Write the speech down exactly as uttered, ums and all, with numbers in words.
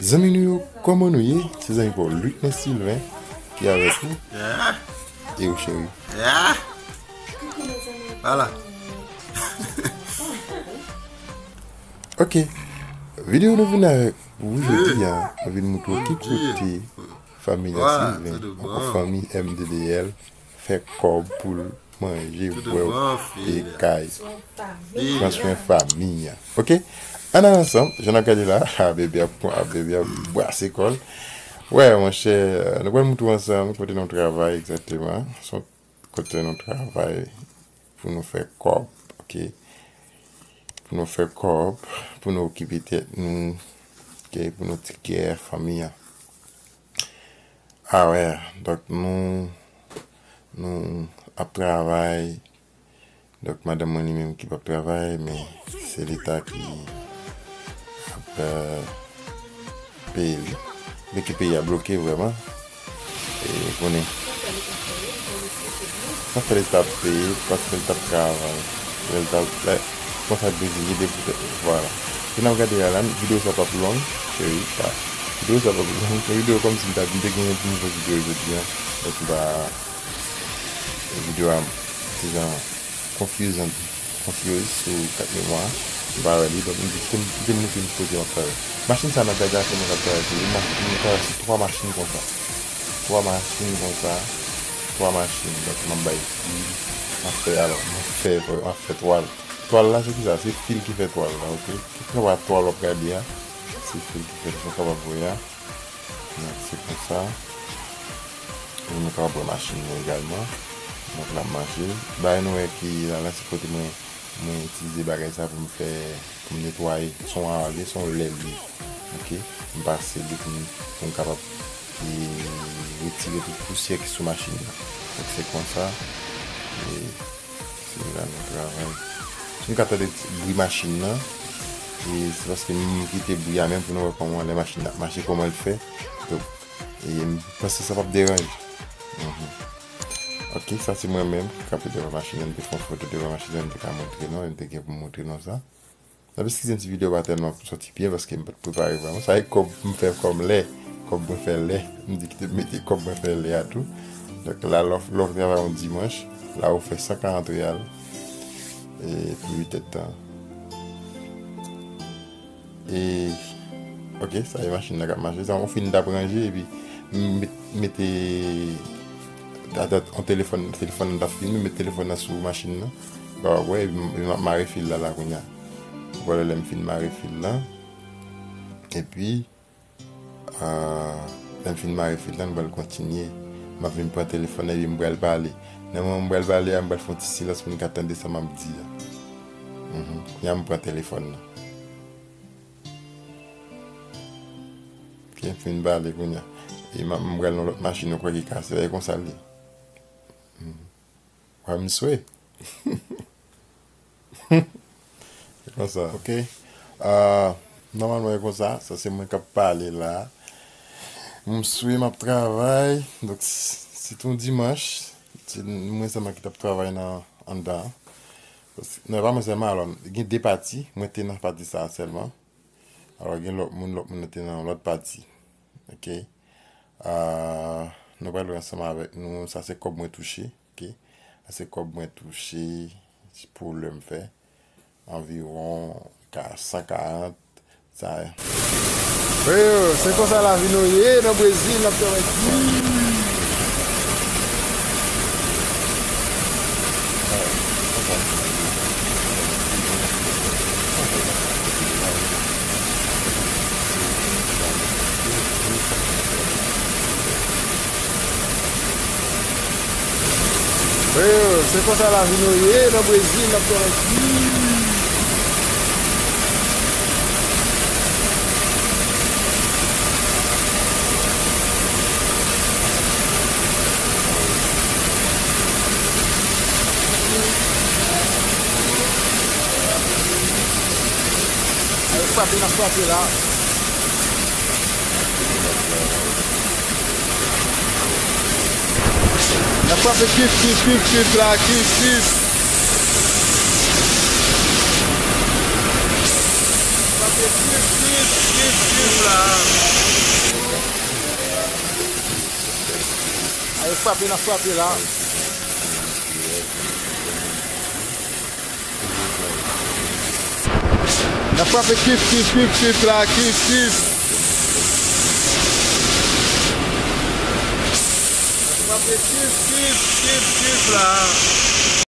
Zanmi nou yo, kòman nou ye? Se zanmi pa w Luckness Sylvain ki avèk ou. E ou, cheri? Voilà. Ok. Videyo nou vin avèk ou jodi a, nou vin montre w ki kote fanmi Sylvain, ankò fanmi M D D L, fè kòb pou l manje, bwè, e kay. Pran swen fanmi an. Ok? Ann al ansanm, jan n ap gade la, a bebe ap, a bebe ap brase kò l. Wè, monchè, nou pral montre w ansanm kote nou travay egzakteman. Se yon kote nou travay pou nou fè kòb, ok? Pou nou fè kòb, pou nou okipe tèt nou, ok? Pou nou teke fanmi an. A wè, donk nou, nou ap travay. Donk madanm mwen li menm ki p ap travay, men se Leta ki ap, euh, peye li. Li ki peyi a bloke vrèman. E konnen. Sa fè Leta ap peye, paske Leta ap travay. Leta ap, lè, konsa Brezil ede pou tèt li. Vwala. Si n ap gade a la, videyo sa p ap long, cheri, pa. Videyo sa p ap long. Se videyo kòmsi m ta, m te genyen pou m fè videyo jodi a. Donk m pa, videyo a, se jan confusing, confuse sou kat memwa. M pa wè li, donk m te, m te montre m kote m ap travay. Machin sa nan garaje mwen k ap travay sou li. M ap, m ap travay sou twa machin konsa. Twa machin konsa. Twa machin. Donk m ap bay fil. M ap fè, alò, m ap fè, m ap fè twal. Twal la, se ki sa? Se fil ki fè twal la, ok? Kèlkeswa twal w ap gade a, se fil ki fè l. Ou kapab wè a. Donk, se konsa. E nou kapab wè machin nan egalman. Donk, l ap mache. Bagay nou wè ki la, la, se kote mwen, mwen itilize bagay sa pou m fè, pou m netwaye. Se yon awa l ye, se yon lè l ye. Ok? M pase li pou m, pou m kapab, e, retire tout pousyè ki sou machin nan. Donk, se konsa. E, se la nou travay. Si nou ka tande ti bri machin nan, e se paske m kite bri a menm pou nou wè kòman lè machin nan ap mache, kòman l fè. Donk, e m panse sa p ap deranje. Mhm. Ok, sa se mwen menm ki kanpe devan machin nan, m te fè yon foto devan machin nan, m te ka montre nou, m te gen pou m montre nou sa. N ap eskize m si videyo pa tèlman soti byen paske m pa t prepare vrèman. Sa e kòb m fè kòm lè. Kòb mwen fè lè. M di kite m mete kòb mwen fè lè a tou. Donk la, lè w, lè w travay yon dimanch, la ou fè san karant reyal. E pou uit èdtan. E, ok, sa e machin nan k ap mache. Sa yon fil m t ap ranje epi m met, mete adan yon telefòn, telefòn nan t ap filme, m met telefòn nan sou machin nan. Ba w ap wè, epi m, epi m ap mare fil la la kounye a. Vwala, lè m fin mare fil la. Epi, ah, lè m fin mare fil la, nou pral kontinye. M ap vin pran telefòn nan, epi m pral pale. Nan moman m pral pale a, m pral fè yon ti silans pou nou ka tande sa m ap di a. Mhm. Kounye a, m pran telefòn nan. Ok, m fin pale kounye a. E m ap, m pral nan lòt machin, nou kwè ki kase. E konsa l ye. Mhm. Wè, m swe. Se konsa. Ok. Ah, nòmalman, e konsa. Sa se mwen k ap pale la. M swe, m ap travay. Donk, s-, se t yon dimanch. Se mwen sèlman ki t ap travay nan, anndan an. Paske, non, e pa mwen sèlman, alò, gen de pati. Mwen te nan pati sa a sèlman. Alò, gen lòt moun, lòt moun nan te nan yon lòt pati. Ok. Ah, nou pral wè ansanm avèk nou. Sa se kòb mwen touche. Ok. Sa se kòb mwen touche pou lè m fè anviwon ka-, san karant. Sa. Frè yo, se konsa lavi nou ye nan Brezil, n ap travay di. Frè yo, se konsa lavi nou ye nan Brezil, n ap travay di. Ay, frape, n ap frape la. N ap frape kif, kif, kif, kif la, kif, kif. Frape kif, kif, kif, kif la. Frape, n ap frape la. N ap frape kif, kif, kif, kif la, kif, kif. N ap frape kif, kif, kif, kif la.